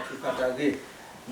ထုကဖၣ်တၢ်ဂ့ၢ်, ဒီး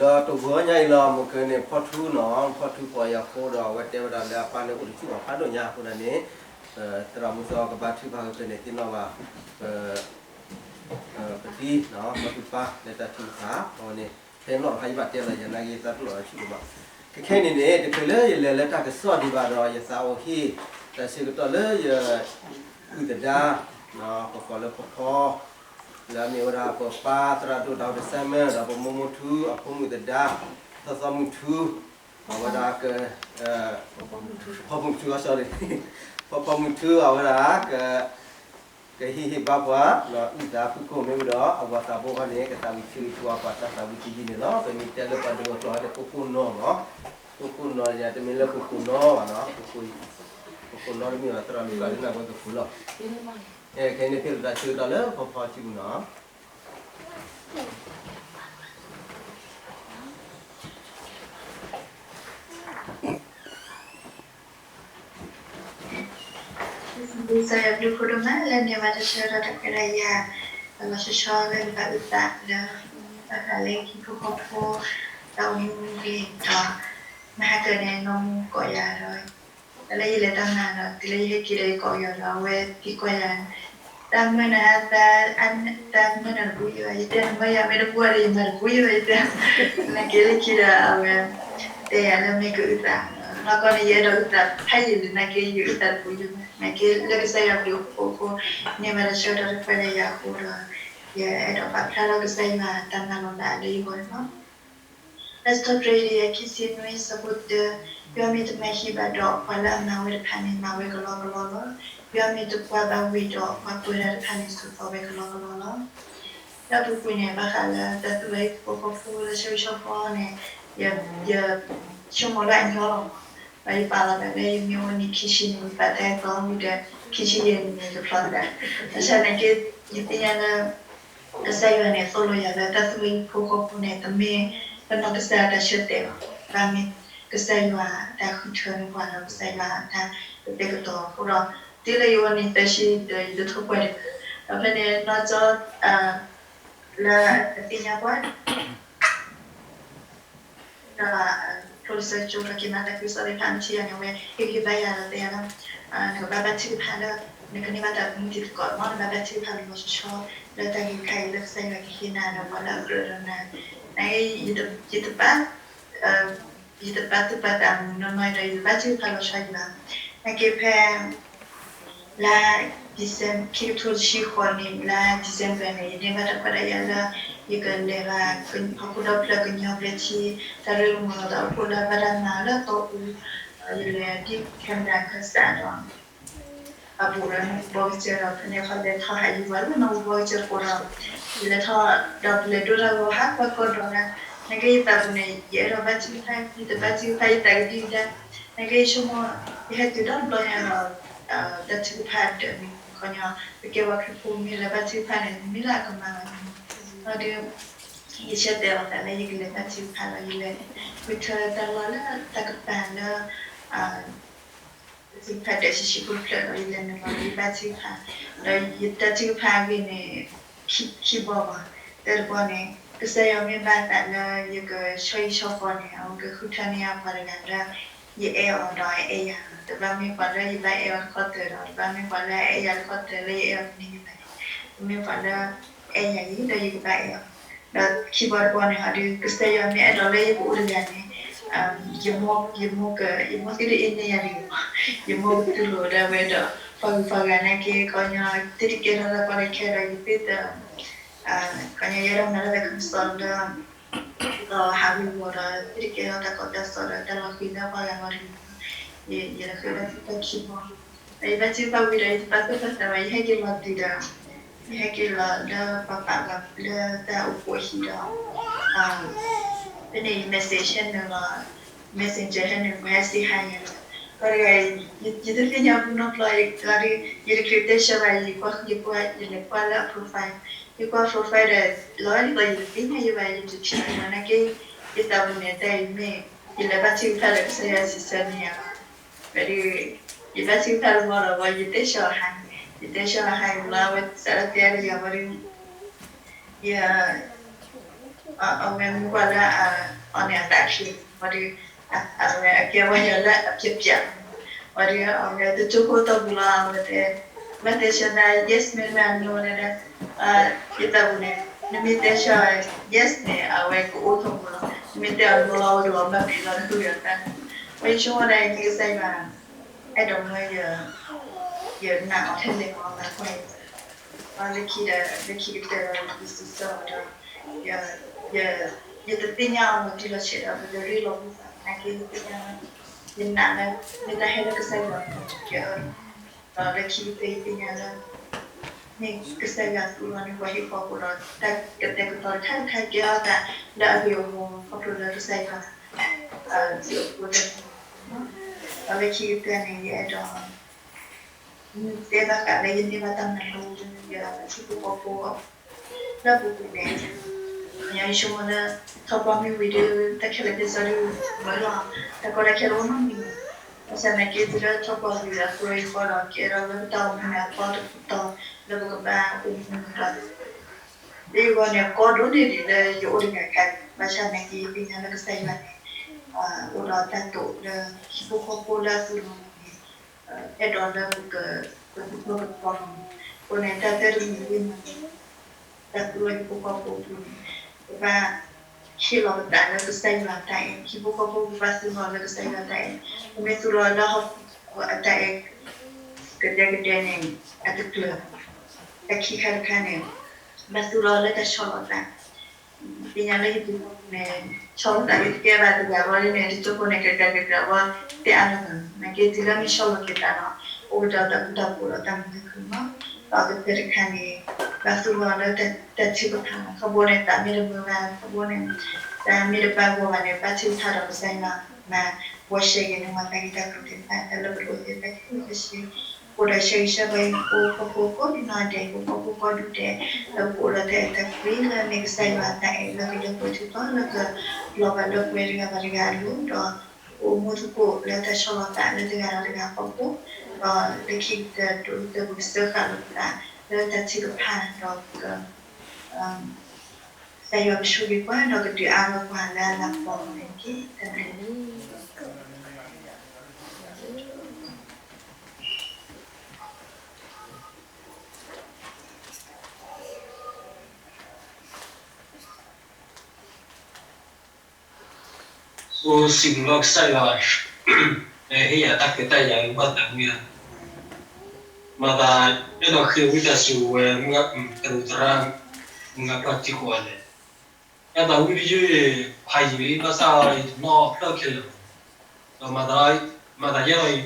တဂီၤညါအံၤလီၤ မုၢ်ကၢန့ၣ် ဖီထူနီၤ ဖီထူကိးယၤဃိဒီး အဝဲတဲဝဲဒၣ်လၢအပၢ်န့ၣ်အိၣ်တဆူၣ်ဘၣ်ဖးဒိၣ်ညါအဃိသတးန့ၣ်, သရၣ်မုၣ်စီၤကဘါထုကဖၣ်ကဖဲန့ၣ် သ့ၣ်နီၣ်ဘၣ် ပတံၤ ဖီထူပၢ်လၢတၢ်ထုကဖၣ် အဃိန့ၣ် ဖဲနီၣ်တခါယဘၣ်တဲလီၤ ယနာ်က့သးကျိၣ်အဆူၣ်ဒိၣ်မး, ခဲခဲအံၤန့ၣ်န့ၣ် တချုးလၢယလဲၤလၢတၢ်ကစီၣ်ဒံးဘၣ်ဒီး ယသးအိၣ်ဟ့ၣ် တၢ်ဆၢကတီၢ်လၢယ အုၣ်သဒါ ပကိးလၢဖီဖီ လၢအမ့ၢ်ဝဲဒၣ်ပပၢ်သရၣ်ဒိၣ် ဒီးတစဲမၢ ဒီးပမိၢ်မုၢ်ထူ အဖိမုၣ်သဒါ သီသီမုၢ်ထူ အဝဲဒၣ်က ဖီဖီမုၢ်ထူ sorry ဖီဖီမုၢ်ထူ အဝဲဒၣ်က ကဟ့ၣ်ဟ့ၣ်ဘါပှၤ အုၣ်သးဖုၣ်ကိာ်မ့ၢ်ဝံၤဒီး အဝၤသးဘိခီန့ၣ် ကသးဝံၤဆၢဂ့ၤဆၢဝါပှၤတၢ်သးဝံၤတယံၤန့ၣ်လီၤ. ပမ့ၢ်တဲလၢပှၤဒိကကျိာ်န့ၣ် ကိၣ်ကိၣ်နီၤမး, ကိၣ်ကိၣ်နီၤန့ၣ် တမ့ၢ်လၢကိၣ်ကိၣ်နီၤဘၣ်နီၤ, ကိၣ်ကိၣ်နီၤတမ့ၢ်ဘၣ် သရၣ်မုၣ်ကလၢနၢ်ဝဲကပူၤလီၤ. ခဲအံၤန့ၣ် ဖဲလၢတၢ်ဆၢကတီၢ်လၢဖီဖီစုပူၤနီၤ ကစၢ်ယွၤဘျုးဖှိၣ်ဒိၣ်မးလၢန့ၢ်ဘၣ်တၢ်ဆၢကတီၢ်တခွဲးဒၣ်ယၤ, လီၤဆီဆီလၢယဘၣ်အုၣ်သးလၢ ဘၣ်ဃးလၢဟံၣ်ဖိဃီဖိ တၢ်အိၣ်မူအဂ့ၢ်ဒီး မဟါကၢန့ၣ် နီၢ်မူကိးယၤဒီး တၢ်လၢယလဲၤတၢ်မၤဒီး တုၤလၢယဟဲက့ၤဒီးယကိးက့ၤအီၤဒီး အဝဲသံကွၢ်ယၤ, တၢ်မၢနၤ တၢ်မၢနၤတပူၤယၤ, ယတဲနမၢယၤ မ့ၢ်တပူၤဒီးယမၤတပူၤယၤ ယတဲ, နာ်က့လၢခံဒီးအဝဲ တဲယၤလၢမ့ၢ်ကအုၣ်သး, နီၢ်ကီၢ်န့ၣ် ယအဲၣ်ဒိးအုၣ်သးဖးယံာ်လံ နာ်က့ယအုၣ်သးတပူၤယၤ, နာ်က့လၢကစၢ်ယွၤဘျုးဖှိၣ်အဃိ န့ၢ်ဘၣ်တၢ်ဆၢကတီၢ်တခွဲးလၢယၤအဃိဒီး ယအဲၣ်ဒိးပာ်ဖျါထီၣ်ကစၢ်ယွၤတၢ်မၤလီၤလးလၢယဂီၢ်န့ၣ်လီၤ. လၢစံးထီၣ်ပတြၢၤ ယဲၢ် ခံဆံနွံ ဆၢဖိတၢ, ယွၤမ့ၢ်တမၤဟံးဘၣ်ဒီး ပှၤလၢအမၤဝဲတဖၣ်န့ၣ် မၤဝဲကလီကလီလီၤ. ယွၤမ့ၢ်တကွၢ်ဘၣ်ဝ့ၢ်ဒီး ပှၤပၢတၢ်တဖၣ်န့ၣ် ဆူးသီဝဲကလီကလီလီၤ. လၢအပူၤကွံာ်န့ၣ် ဘၣ်ဃးလၢတၢ်သူၣ်လၢယဖိဃီဖိလၢဆၢဂ့ၤဆၢဝါန့ၣ် ယ ယဆိကမိၣ်လၢအညီလီၤမး, ဒီးယပာ်လီၤသးလၢယမ့ၢ်အိၣ်နံၣ်ခံဆံန့ၣ် ယပာ်တၢ်အဲၣ်တီဝံၤဒီး ခံဆံယဲၢ်န့ၣ် ယဖျီသး, ဘၣ်ဆၣ်နာ်က့ ယသ့ၣ်ညါလၢ ကစၢ်ယွၤန့ၣ် သိၣ်လိယၤလၢတၢ်သူၣ်လၢယဖိဃီဖိန့ၣ် တမ့ၢ်ပနီၢ်ကစၢ်ယွၤတၢ်ဆၢတဲာ်ဘၣ်, ဘၣ်မ့ၢ်ကစၢ်ယွၤတၢ်ဃုထၢန့ၢ်ပှၤဒီး ကစၢ်ယွၤတၢ်ကတဲာ်ကတီၤအဃိဒီး တုၤလၢယအိၣ်နံၣ်သၢဆံဒီး ယတထိၣ်ပှဲၤတဂ့ၤ, ဒီးဖဲန့ၣ် နီၢ်ကၠီ လၢအသ့ၣ်ညါပှၤ ဒီး ဖိလံၤစၢကၠိဒီးက့ၤမၤသးခုကစီၣ်သ့ၣ်တဖၣ် မ့ၢ်ထံၣ်ယၤန့ၣ် အဝဲဟ့ၣ်ဂံၢ်ဘါယၤဒီးတဲယၤလၢ နကဘၣ်ဘါထုကဖၣ်လၢ နကန့ၢ်ဘၣ်တၢ်မူထူယိာ်သကိးမး နဘၣ်ဘါထုကဖၣ်လီၤဆီဆီ လၢတၢ်ဂ့ၢ်တခါအံၤလၢကစၢ်ယွၤကဟ့ၣ်နၤဒီးပှၤလၢအကြၢးဒီးနၤ, န ယတပာ် ယတပာ်သူၣ်ပာ်သးမုာ်နီၢ်နီၢ်ဒီး ယတဘၣ်ထုကဖၣ်လီၤဆီယၤဘၣ်, နာ်က့ဖဲ လါ ခံကထိတဆံဃိးနံၣ် လါ December န့ၣ် ယန့ၢ်ဘၣ်တၢ်ခွဲးတၢ်ယာ်လၢ ယကလဲၤဘၣ် ဟီၣ်ခိၣ်ဒီဖျၢၣ်ကညီဘျၢထံ တၢ်ရ့လိာ်မုာ်လိာ်သးအိၣ်ဖှိၣ်လၢဘၣ်တၢ်မၤလၢတီအူ, ယလဲၤဒ် Canada ခၢၣ်စးဒီး အဘူးဒီးနဘီကစၢၢ်ဒီး ဖဲန့ၣ်ခီလဲၤထီၣ်ဟးယံၤဝဲလၢနဘီကစၢၢ်တကိးဒီး ယလဲၤထီၣ်ဒီးပလဲၤဒိတၢ်ဂီၤဟးကွၢ်ကီၢ်ဒီးဒၣ်, နာ်က့ယသးပူၤန့ၣ် ယအဲၣ်ဒိးဘၣ်ထုကဖၣ် ယတဘၣ်ထုကဖၣ် ယသးကဒံကဒါ, နာ်က့ယဆိကမိၣ် ယဟဲတုၤဒီတဘျီညါဒီး တၢ်ထုကဖၣ်ဒၢးန့ၣ် ခီညီ ပကဲပှၤခရံာ်ဖိမ့ၢ်လၢဘၣ်ထုကဖၣ်န့ၣ် မ့ၢ်လၢအကမၤလီၤန့ၣ်, ဒီး ယဆၢတဲာ်လီၤသးလၢယကလဲၤဘၣ်ထုကဖၣ်ဒီး ယလဲၤဃုထၢတၢ်လီၢ်လၢတၢ်ကပၤလၢ ထုကဖၣ်ဒၢးဆံးဆံးဖိတဖျၢၣ်ဒီး ယလဲၤနုာ်လီၤလၢယဘၣ်ထုကဖၣ်, ဒီးယတၢ်ထုကဖၣ်အဂ့ၢ်န့ၣ် ခံဘီဘၣ်, တၢ်တဘီန့ၣ် ကစၢ်ယွၤမ့ၢ်ဘၣ်သးလၢယကဆီဟံၣ်ဆီဃီန့ၣ် အဝဲကဃုထၢန့ၢ်ယၤပှၤတဂၤလၢ ယအဲၣ်အီၤဒီးအအဲၣ်ယၤ, တဘၣ်မ့ၢ်ပှၤလၢယဘၣ်အဲၣ်အီၤတခီတၢၤဒီး တဘၣ်မ့ၢ်ပှၤလၢအအဲၣ်ယၤတခီတၢၤလၢယအဲၣ်အီၤကန့ၢ်ယၤဘၣ်န့ၣ်, တမ့ၢ်ပှၤလၢအဲၣ်ယၤအံၤဒီးယကဘၣ်အဲၣ်အီၤ, ဒီးခံဘီတဘီန့ၣ် ဟီဒုး ကစၢ်ယွၤမ့ၢ်အဲၣ်ဒိးလၢယကအိၣ်တဂၤန့ၣ် ယမိၢ် ယမိၢ်က ယမိၢ်သံတအ့န့ၢ်ယၤတဂ့ၤ, ယမိၢ်ကတူၢ်လိာ်ဒၣ်ဝဲဒီး ပှၤဂုၤပှၤဂၤနာ်က့ ခီညီ သ့တကဲထီၣ်တၢ်ကီတၢ်ခဲဒီး ယသ့တ ခီညီ ယအဲၣ်ဒိးမၤတၢ်သးခုကစီၣ်လၢ ဒီးဟးဂူာ်ဂီၤဒီး သ့တကဲထီၣ်တၢ်ကီတၢ်ခဲဒီး တၢ်လီၤဃံၤလၢပှၤဂၤဂီၢ်တဂ့ၤ, ယလဲၤဃုဘၣ်ထုကဖၣ်ခံဘီ, ဒီးယဘၣ်ထုကဖၣ်ဝံၤဒီး ယတပာ်သူၣ်ပာ်သးဘၣ် ယဟဲက့ၤလီၤတုၤဒီး ယဟဲက့ၤလီၤလၢပှၤပာ်လီၤလၢတၢ်အိၣ်ဖှိၣ်အဟံၣ်ဒီး ဖဲန့ၣ် ယ message ဟဲနုာ်လီၤ, messenger ဟဲနုာ် ပှၤဟဲစံးဟါယၤလီၤ, ဒီး ယတသ့ၣ်ညါပူနီတဘျီ, ဒီး ယတချုးတဲဆၢဘၣ် ယကွၢ် ယကွၢ် ယလဲၤကွၢ်လၢအ profile, ယကွၢ် profile ဒီး လီၤဒ်သိးယတသ့ၣ်ညါယဘၣ် ယတထံၣ်ဘၣ်နာ်က့, ယသးပူၤန့ၣ် တၢ်အံၤမ့ၢ် ယလဲၤဘၣ်ထုကဖၣ်ဒီးကစၢ်ယွၤစံးဆၢန့ၢ်ယၤဘၣ်, ဒီး ယဘၣ်ထုကဖၣ်တဘျီဒီး ယတဲဆၢအီၤဟါန့ၣ်, ယတဲဆၢအီၤဟါအံၤဘျီ အဝဲစးထီၣ်တဲအါဒီးယၤဝဲဒီး ယ အဝဲမ့ၢ်ကွၢ်လၢ အီၤန့ၣ်အသးချ့, ဝံၤဒီး အဝဲအကဲဝဲယၤလၢအပျဲၢ်ပျဲၢ်, ဝံၤဒီးအဝဲတကၠိဖိတီၢ်ပူၤလီၤ အဝဲတဲ, မ့ၢ်တဲဆၢသး yes မ့ၢ်မ့ၢ် no န့ၣ်ဒီး ယသးပူၤန့ၣ် နမ့ၢ်တဲဆၢ yes န့ၣ် အဝဲကအိၣ်ထီၣ်ပူၤလီၤ, နမ့ၢ်တဲအီၤ no လီၤ ဝံၤဒီးအီၤမၤပျံၤလီၤ နဃုယၤသးန့ၣ်, ဝံၤယဆိကမိၣ်ဒၣ်အံၤ မ့ၢ်ကစၢ်ယွၤ အဲၣ်ဒိးမၢယ ယနာ်အီၤထဲလဲၣ်မး ဘၣ်ကွၢ်အံၤ, လၢခံဒီး လၢခံကတၢၢ်ဒီး ယစံးဆၢအီၤဒီး ယတသ့ၣ်ညါအီၤလီၤတံၢ်လီၤဆဲးဒီး ပတရ့လိာ်ဘၣ်သး နာ်က့ယသ့ၣ်ညါလၢ ယနာ်လၢ မ့ၢ်တၢ်ဟဲလၢကစၢ်ယွၤအပူၤ ယအၢ, ဒီးလၢခံကတၢၢ်ယသ့ၣ်ညါလၢ မ့ၢ်ကစၢ်ယွၤသူၣ်လီၤန့ၢ်ပှၤဟံၣ်ဖိဃီဖိဒီး တၢ်ကတဲာ်ကတီၤတခါတခါကဲထီၣ်သးလၢအဂ့ၤအဝါ ခီဖျိလၢကစၢ်ယွၤ အစုအပူၤလၢပူၤ, ဒီးလၢခံကတၢၢ်န့ၣ် ယအဲၣ်ဒိး တဲဘၣ်ဃးလၢယန့ၢ်ဘၣ်တၢ်မၤလိလၢယဟံၣ်ဖိဃီဖိ လၢအပူၤကွံာ်န့ၣ်, ယဆိကမိၣ်လၢ ထီၣ်ပှၢ်မ့ၢ်ဝံၤဒီး တၢ်ခဲလၢာ်ခဲဆ့ဒီး မၢလီၤ, တၢ်ကီတၢ်ခဲလၢာ်အိၣ်နီတမံၤ, ဘၣ်ဆၣ်သနာ်က့ တုၤလၢထီၣ်ပှၢ်ဝံၤဒီး ပှဲၤဃီဒီး ကဲထီၣ်လၢပတၢ်အိၣ်မူန့ၣ်အသီတပတီၢ် လၢပကဘၣ်အိၣ်မူန့ၣ်ဒီး လၢယဂီၢ်န့ၣ် ကီဒိၣ်န့ၢ်ဒံးလၢယအိၣ်တဂၤခါ, ဘၣ်ဆၣ်သနာ်က့ ယသ့ၣ်ညါလၢကစၢ်ယွၤန့ၣ် အိၣ်ဒီးတၢ်တိာ်လၢဟံၣ်ဖိဃီဖိလၢအသူၣ်လီၤန့ၣ် အဲၣ်ဒိးလၢပက ပကသူၣ်ထီၣ်ပသီလီၤ. အဃိန့ၣ် တၢ်သၢတမံၤလၢယမၤ တၢ်သူၣ်လီၤဟံၣ်ဖိဃီဖိအပူၤန့ၣ် ပဘၣ်ဟ့ၣ်လီၤပသးလၢကစၢ်ယွၤအတၢ်အဲၣ်, ဟံၣ်ဖိဃီဖိကဘၣ်သူၣ်လီၤလၢကစၢ်ယွၤအတၢ်အဲၣ်, ပမ့ၢ်သူၣ်လီၤလၢဟီၣ်ခိၣ်အတၢ်အဲၣ် ကဒဲကဒဲန့ၣ် အတကျၢၤ, တၢ်ခံခါတခါန့ၣ် ဘၣ်သူၣ်လီၤလၢတၢ်ဆီၣ်လီၤသး သ့ၣ်ညါလၢဟံၣ်ပူၤန့ၣ် ဆီၣ်လီၤသးလၢတကဲဘၣ်တဂၤဘၣ်န့ၣ် တကၠိဖိန့ၣ် ကကၤကကၤဝဲ သ့ၣ်အါလီၤသးန့ၣ် နာ်က့တုၤလၢမ့ၢ်ဆီၣ်လီၤက့ၤသးဒီး အိၣ်ကဒီးတၢ်ဃူတၢ်ဖိးဒီးတၢ်မုာ်တၢ်ခုၣ်န့ၣ်, ဒီးကတၢၢ်တခါန့ၣ် ဘၣ်သူၣ်လီၤလၢတၢ်ထုကဖၣ် ခီဘိန့ၣ် သးမ့ၢ်တမုာ်ဘၣ် ခီဘိန့ၣ် တၢ်မ့ၢ်တဘၣ်ဂီၢ်ဘၣ်န့ၣ် ဘၣ်ထုကဖၣ်ဒီးကစၢ်ယွၤ မၤဝဲရှဲဂ့ၤန့ၣ် မၤသးဂ့ၤတၢ်ကျိၤသ့ၣ်တဖၣ် တၢ်လၢပတအိၣ်သ့ၣ်တဖၣ်ခဲလၢာ်ခဲဆ့ အိၣ်ဒီးဆၢဂ့ၤဆၢဝါဟံၣ်ဖိဃီဖိကိးဒံနီၢ်ဒဲး ဟံၣ်ဖိဃီဖိကိးဒူၣ်ဒဲး လၢပကအိၣ်ဒီးတၢ်အဲၣ်တၢ်ကွံလၢမ့ၢ်ကစၢ်ယွၤအတၢ်အဲၣ်လၢကလၢပှဲၤထူၣ်တီလၢကလီၤဘၣ်လၢပှဲၤတဂၤဘၣ်တဂၤအလိၤ ဒီးအိၣ်မူသကိးလၢတၢ်ဆီၣ်လီၤသးလၢတဂၤဒီးတဂၤအဖီခိၣ် ဒီးလၢခံကတၢၢ်တအိၣ်တၢ်ပကစၢဃာ်လိာ်သးလၢတၢ်ထုကဖၣ်ဒီးပက ကစၢ်ယွၤကဆိၣ်ဂ့ၤပှၤဒီးကဒုးအါထီၣ်ပှၤလၢအလၤကပီၤန့ၣ်တက့ၢ်. တၢ်ဘျုး အိၣ်စံးဘျုးလီၤကစၢ်ယွၤ ဟ့ၣ်ယၤတၢ်ခွဲးတၢ်ယာ်လၢဘၣ်သးမုၢ်ဧါ, မၤသးအဲၣ်ဒိးဃ့ဝံသးစူၤဝဲ တရူးသရၣ် မုၢ်ဂၤပှၢ်ထံဃိးဂၤဒဲး, ယသးဝံၣ်ပယုၢ်ဖးယံာ်လံ ဘၣ်ဆၣ်ယတနီၣ်ဖျၢၣ်ခဲလၢာ်, ဒီးမၤသးယဲၢ်ဒီးယဖီ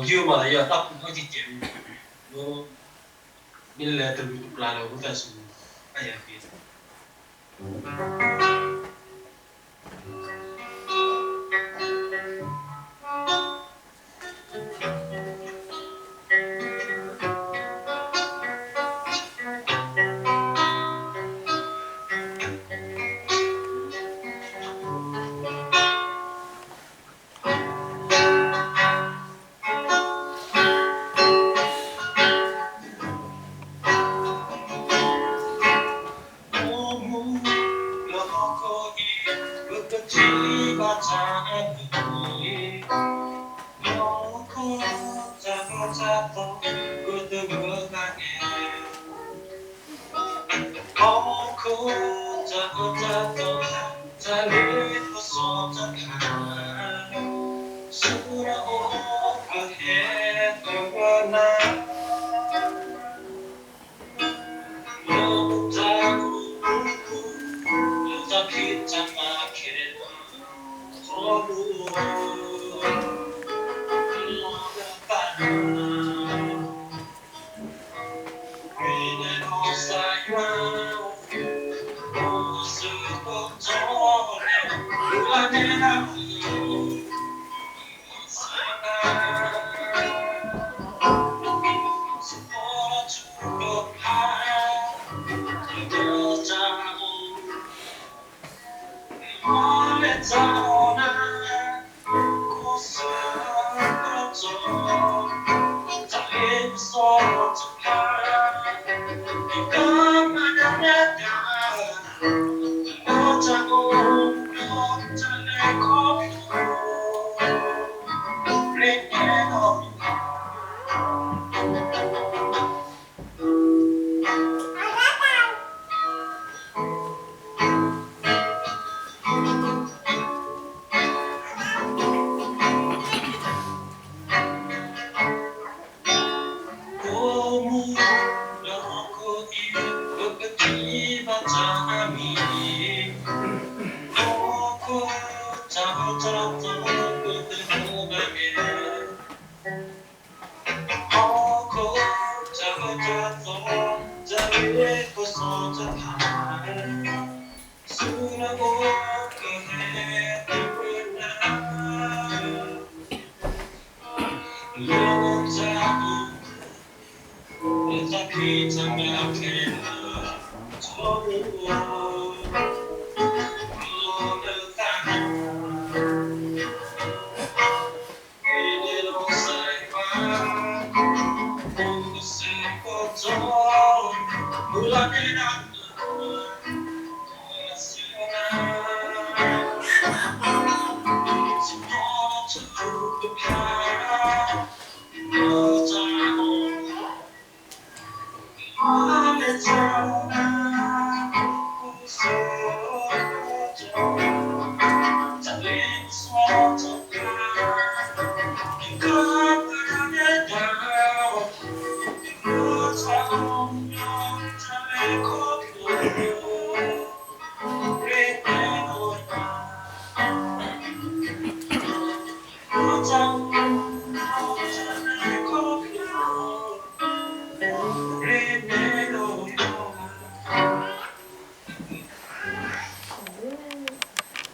ယုၢ် မၤသးယဲၢ်ဒီးတၢ်ပူၤထီၣ်ကဲကဲ, မ့ၢ်လဲၤတရူးတပျၢ်ဒီးဝံသးစူၤ ဘၣ်ယၤက့ၤ အိၣ်မူလၢဟီၣ်ခိၣ်အံၤ ပကထံၣ်ဘၣ်တၢ်အမုာ်န့ၣ် ဟီၣ်ခိၣ်တၢ်အၢတၢ်သီ ပတမုာ်ဘၣ်န့ၣ် ဟီၣ်ခိၣ်တၢ်အၢတၢ်သီ တၢ်လ့ပစီတဖၣ် ဆူနအိၣ်ကဟဲတုၤဝဲနၤ လၢတၢ်အိၣ်မူပူၤ လၢတၢ်ဖံးတၢ်မၤခဲလၢာ် ခီဖျိ လီၤဘၣ်နၤ မ့ၢ်နကစၢ်ယွၤ အိၣ်ဆၢကတီၢ်န့ၣ် မုၢ်လၢ်တဲနၤ တၢ်လ့ပစီတဖၣ် တၢ်မၤနၢၤတၢ် တၢ် အိၣ်မူဒီးဟီၣ်ခိၣ်အံၤ ပကထံၣ်ဘၣ်တၢ်အါမံၤ, ဟီၣ်ခိၣ်တၢ်အၢတၢ်သီ ပတလိၣ်ဘၣ်က့ၤ, ဟီၣ်ခိၣ်တၢ်အၢတၢ်သီ တၢ်ဂ့ၢ်ခိၣ်စီတဖၣ် ဆူနအိၣ်ကဟဲတုၤနၤ လၢတၢ်အိၣ်မူ လၢတၢ်ဖံးတၢ်မၤခဲလၢာ် ထီဘိ